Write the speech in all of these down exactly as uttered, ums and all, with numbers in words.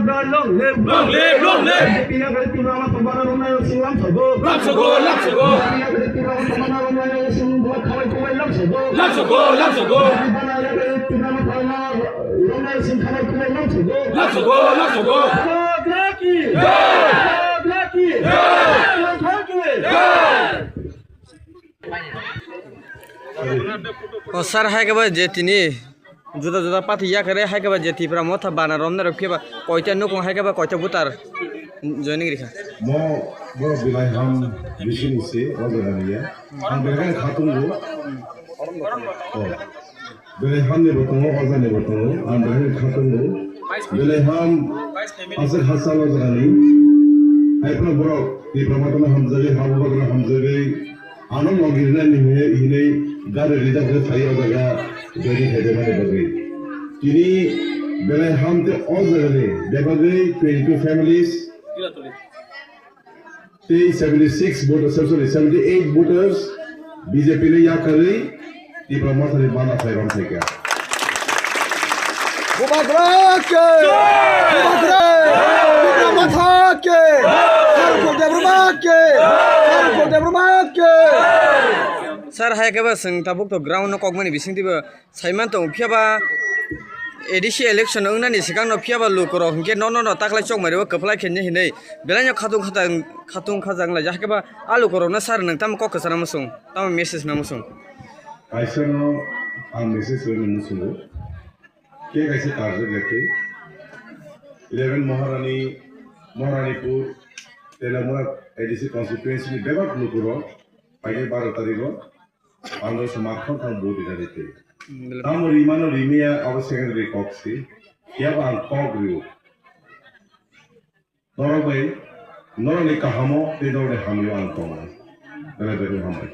Long live! Long live! Long live! B J P yakari Tipra Motha bana romnai sing lamsogo. Lamsogo, lamsogo. B J P yakari Tipra Motha bana romnai sing buat khalai kumai lamsogo. Lamsogo, lamsogo. B J P bana yakari Tipra Motha romnai sing khalai kumai lamsogo. Lamsogo, lamsogo. Bharat ki jai! Bharat ki jai! Bharat ki jai! O sir, hai khe ba je tini juda juda party yakare, hai khe ba je Tipra Motha bana romnai rok phiya ba koita nukung, hai khe ba koita voter joining rikha? Mo, mo belai ham bising se o jaga ni ya. Ang belai khatung go. Oh. Belai ham ni bo tongo, o jaga ni bo tongo. Ang belai khatung go. Belai ham aswk hachal o jaga ni. Hai phano borok Tipra Motha no hamjagwi, ha bubagra hamjagwi. Ano logi rina ni hwnwi hinwi gari reserve khe phai o jaga joining khaidemani bagwi. Tini belai ham tei o jaga ni bebagwi twenty two families tei seventy six voters, sorry, seventy eight voters B J P ni yakarwi Tipra Motha ni bana phai rom phaikha. Bubagra ke! Bubagra! Tipra Motha ke! Sir Buldep Debbarma ke! Sir Buldep Debbarma ke! Sir, hai khe ba chwng tabuk to ground no kokmani bising twibo saiman tongo, phiya ba A D C election wngnani swkang no phiya ba lukurok hinkhe nono no taklai chokmani o kwplai khenye hinwi belai no khatung khatung khatung khajak lai, hakhe ba a lukurok no sir nwng tamo kok kwchana muchung, tamo message na muchung? Kaisa no ang message rwna muchungo. Khe kaisa target lekhe eleven Maharani, Maharanipur, Telamura A D C constituency ni bebak lukurok painai baro tarikh o ang rw samakhon thang vote rina rite. Tamo rimano rimiya abo secondary kok si. Phiya bo ang kok rio. Norok bai, norokni kahamo tei norokni hamyo ang tongo. Belai belai hambai.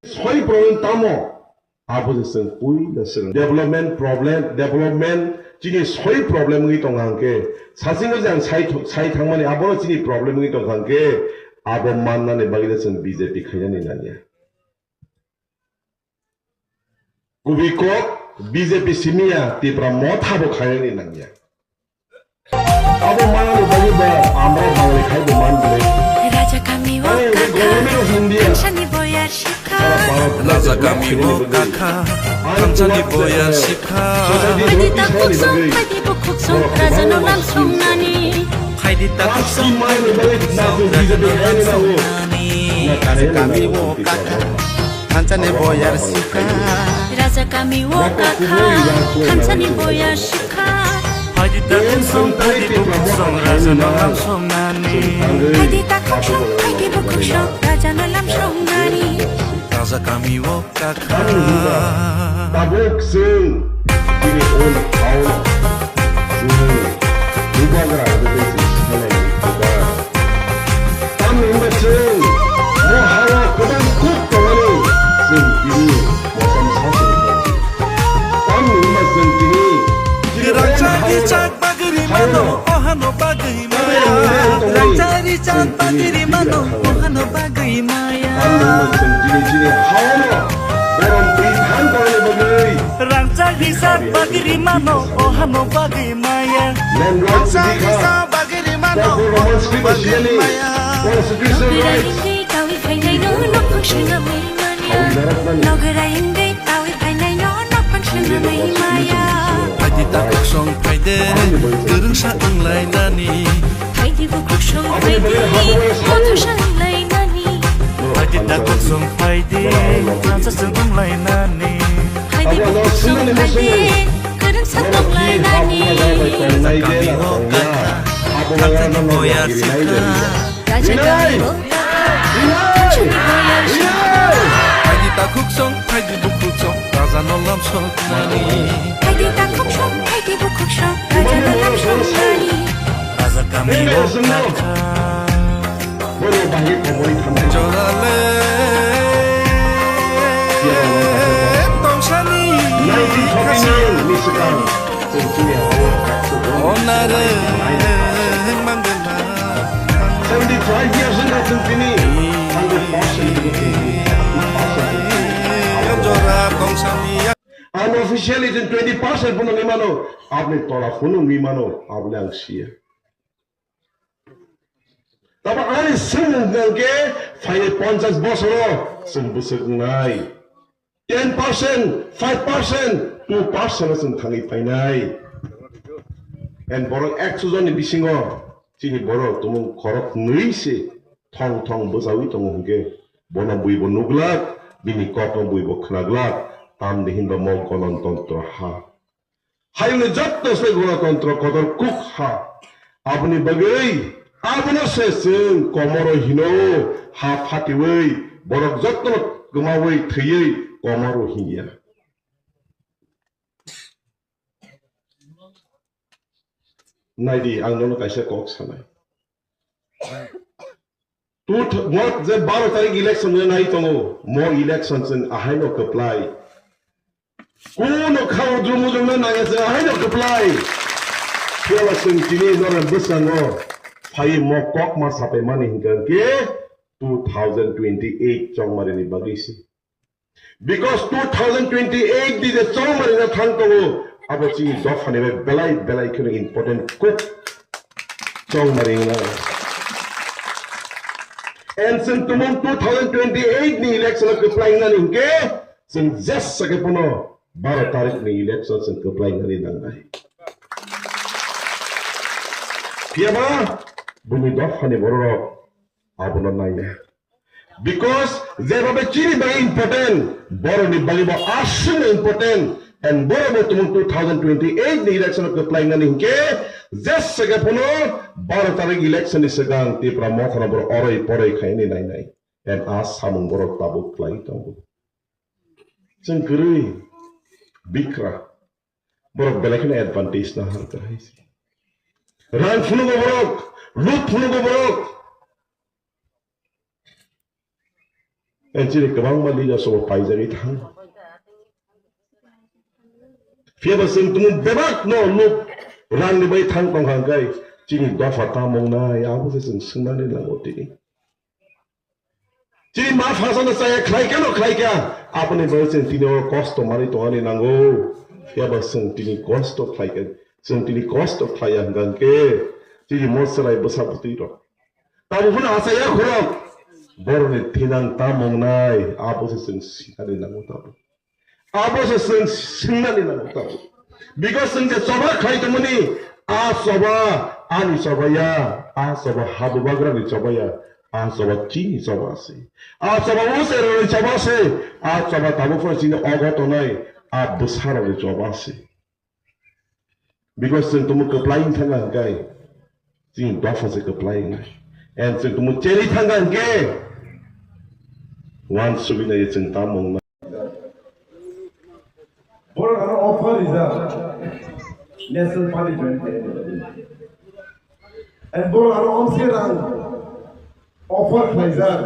Soi problem tamo? Abo je chwng puila chwng development problem, development Chini soi problem wngwi tong hang khe, sasing wngwi ang sai, sai thangmani abono chini problem wngwi tong hang khe, abo mannani bagwi chwng B J P khainani nangya. Kubui kok B J P simiya Tipra motha bo khainani nangya. Abo manani bagwi ba amrok Bangali khai bo man bwle. Raja kami o kakha, thansani boyar shikha. Raja kami o kakha, thansani boyar shikha. Hadi ta khuksong, hadi bo khuksong, raja no lam songnani. Hadi ta khuksong, hadi bo khuksong, raja no lam songnani. Raja kami o kakha. Thansani boyar sikha. Raja kami o kakha, thansani boyar sikha. Phaidi ta khuksong, phaidi bo khuksong, raja no lam songnani. Phaidi ta khuksong, phaidi bo khuksong, raja no lam songnani. Raja kami o kakha. Tabuk chwng chini own town chwng bubagra hwnwi chwng sikhalaini bubagra. Tamni hwnba chwng bo hao kwbang kuk tongmani chwng tini mosom sa se rwkha. Tamni hwnba chwng tini chini own hao bagwi mano, ohano bagwi maya. Rangchak rijak bagwi mano, ohano bagwi maya. Tamni hwnba chwng tini chini hao no borom twi than tongni bagwi. Rangchak rijak bagwi mano, ohano bagwi maya. Rangchak rijak bagwi mano, ohano bagwi maya. Constitutional rights. Nogwrai hwnkhe tawi phainaino nokhang swnamwi maya. Nogwrai hwnkhe tawi phainaino nokhang swnamwi maya. Phaidi ta khuksong phaidi, kwrwngsa wnglainani. Phaidi bo khuksong phaidi, motha wnglainani. Phaidi ta khuksong phaidi, masa wnglainani. Phaidi bo khuksong phaidi, kwrwngsa wnglainani. Raja kami o kakha, thansani boyar sikha. Raja kami o kakha, thansani boyar sikha. Phaidi ta khuksong, phaidi bo khuksong, raja no lam songnani. Phaidi ta khuksong, phaidi bo khuksong, raja no lam songnani. Raja kami o kakha. Jorale tongsani khasi. Onare mangala. Seventy-five years ago, chwng tini hundred percent, jora tongsani. Unofficially chwng twenty percent phano wngwi mano, aboni tola phano wngwi mano, aboni ang siya. Tamo ani swngmung hwnkhe phai ponchash bosoro chwng bwswk wngnai. Ten percent, five percent, two percent o chwng thangwi painai. And borok ekso jonni bisingo chini borok tumung khorok nwi se thong thong bwchaui tongo hwnkhe bono buibo nuglak, bini kokno buibo khwnaglak, tamni hinba mo gonotontro ha. Hayungni jotto se gonotontro kotor kuk ha. Aboni bagwi abono se chwng komoro hino, ha phatiwi borok jottono kwmawi thwiwi komoro hinya. Naidi, ang nono kaisa kok sanai. Tu th-, mo je baro tarik election no nai tongo, mo election chwng ahaino kwplai. Kuno khao drumu jongno nangya chwng ahaino kwplai. Phiya ba chwng tini norok bwskango phai mo kok ma sapai mani hinkha khe two thousand twenty-eight chongmari ni bagwi se. Because two thousand twenty-eight ni je chongmari na thang tongo, abo chini dopha ni bai belai belai kheno important kuk chongmari na. And chwng tumung two thousand twenty-eight ni election o kwplai nani hinkhe chwng jesa khe phano baro tarik ni election chwng kwplai nani nangnai. Phiya ba bini dopha ni borok abono naiya. Because jeba be chini bagwi important, borok ni bagwi bo aswk important, and borok bo tumung two thousand twenty-eight ni election o kwplai nani hinkhe jesa khe phano baro tarik election ni swkang Tipra motha no borok oroi poroi khaini nainai, and a samung borok tabuk khlai tongo. Chwng kwrwi bikra. Borok belai kheno advantage na har kwrwi se. Rang phunugo borok, lut phunugo borok. Enchini kwbangma leaders bo paijagwi thang. Phiya ba chwng tumung bebak no nuk rang ni bai thang tong kha hwnkhe chini dopha tamo wngnai abo se chwng swngnani nango tini. Chini ma phasano chaya khlai khe no khlai kha aboni bai chwng tini o kosto manwi tongani nango. Phiya ba chwng tini kosto khlai kha chwng tini kosto khlai ya hwnkhe chini mo chwrai bwsa bwtwi rok. Tabuk phano achaiya khorok borokni thinang tamo wngnai abo se chwng sinani nango tabuk. Abo se chwng swngnani nango tabuk. Because chwng je choba khai tongmani a choba ani choba ya, a choba habubagrani choba ya, a choba chini choba se. A choba userokni choba se, a choba tabuk phano chini ogo tongnai a bwsarokni choba se. Because chwng tumung kwplai wng thangkha hwnkhe chini dopha se kwplai wngnai. And chwng tumung cheli thangkha hwnkhe wan subinai chwng tamo wngnai. Borok ano offer rijak National Party join khainai. And borok ano omse rang offer khlaijak.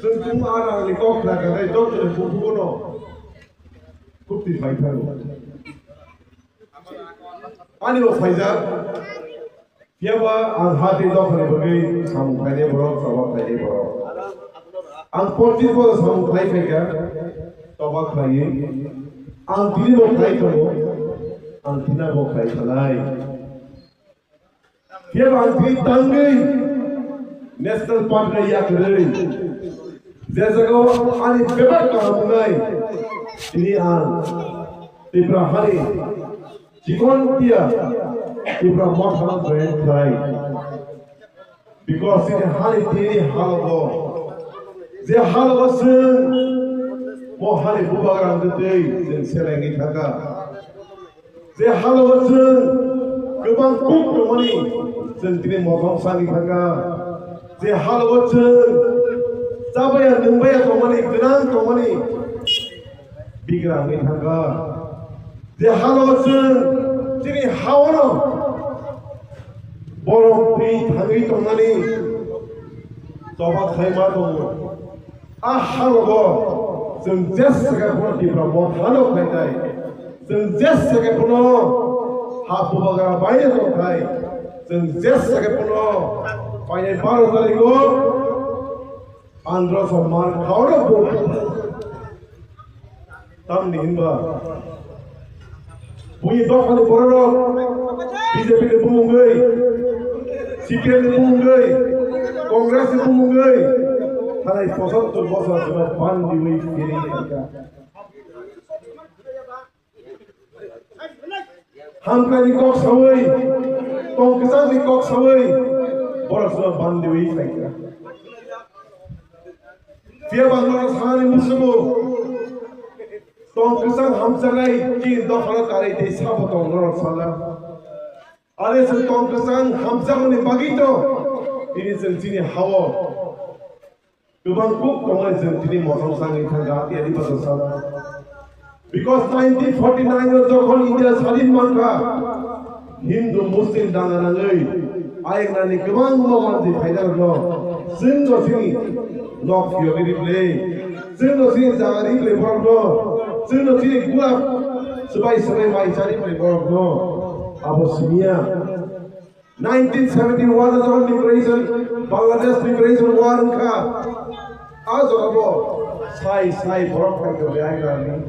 Chwng tumung a rangni kok khlai kha tei joto ni bukugo no kupti phai thango. Ani bo phaijak. Phiya ba ang hati dophani bagwi samung khlainai borok, choba khlainai borok. Ang porti bo samung khlai phaikha, choba khlaiwi. Ang tini bo khlai tongo, ang tini bo khlai khanai. Phiya ba ang tini tangwi National Party no yakarwi. Je jagao ani bebak kaham wngnai, tini ang Tripura hani Chikon tia Tipra Motha no join khlai. Because chini hani tini halogo, je halogo chwng bo hani bubagra wngwi twi chwng selengwi thangkha. Je halogo chwng kwbang kuk tongmani chwng tini mothong sangwi thangkha. Je halogo chwng chabaya nwngbaya tongmani, gwnang tongmani bigra wngwi thangkha. Je halo chwng chini haono borok twi thangwi tongnani choba khlaima tongo. A halogo chwng jesa khe phano Tipra Motha no khlainai. Chwng jesa khe phano ha bubagra baino tongthai. Chwng jesa khe phano painai baro tarigo Andro Somar Khaoro bo. Tamni hinba. Bui dophani bororok B J P ni bumungwi, C P M ni bumungwi, Congress ni bumungwi, thalai posottor bosor sima ban diwi kiri kaka. Hamkrai ni kok sawi, tong kwchang ni kok sawi, borok sima ban diwi kaka. Phiya ba norok sanani musugo. Tong kwchang hamjaknai chini dophano karwi tei sabo tong norok sana. Are se tong kwchang hamjakmani bagwi to tini chwng chini hao kwbang kuk tongmani chwng tini mothong sangwi thangkha tiyari bwswk sana. Because nineteen forty nine o jokhon India sadin mankha, Hindu Muslim danga nangwi ayaknani kwbangma mansi phainairokno chwngno chini nok phiyogwi riplai, chwngno chini jaga riplai borokno, chwngno chini gulap swbai swbai mai chariplai borokno abo simiya. Nineteen seventy one o jokhon liberation, Bangladesh liberation war wngkha, a jagao sai sai borok phaikha bai ayaknani.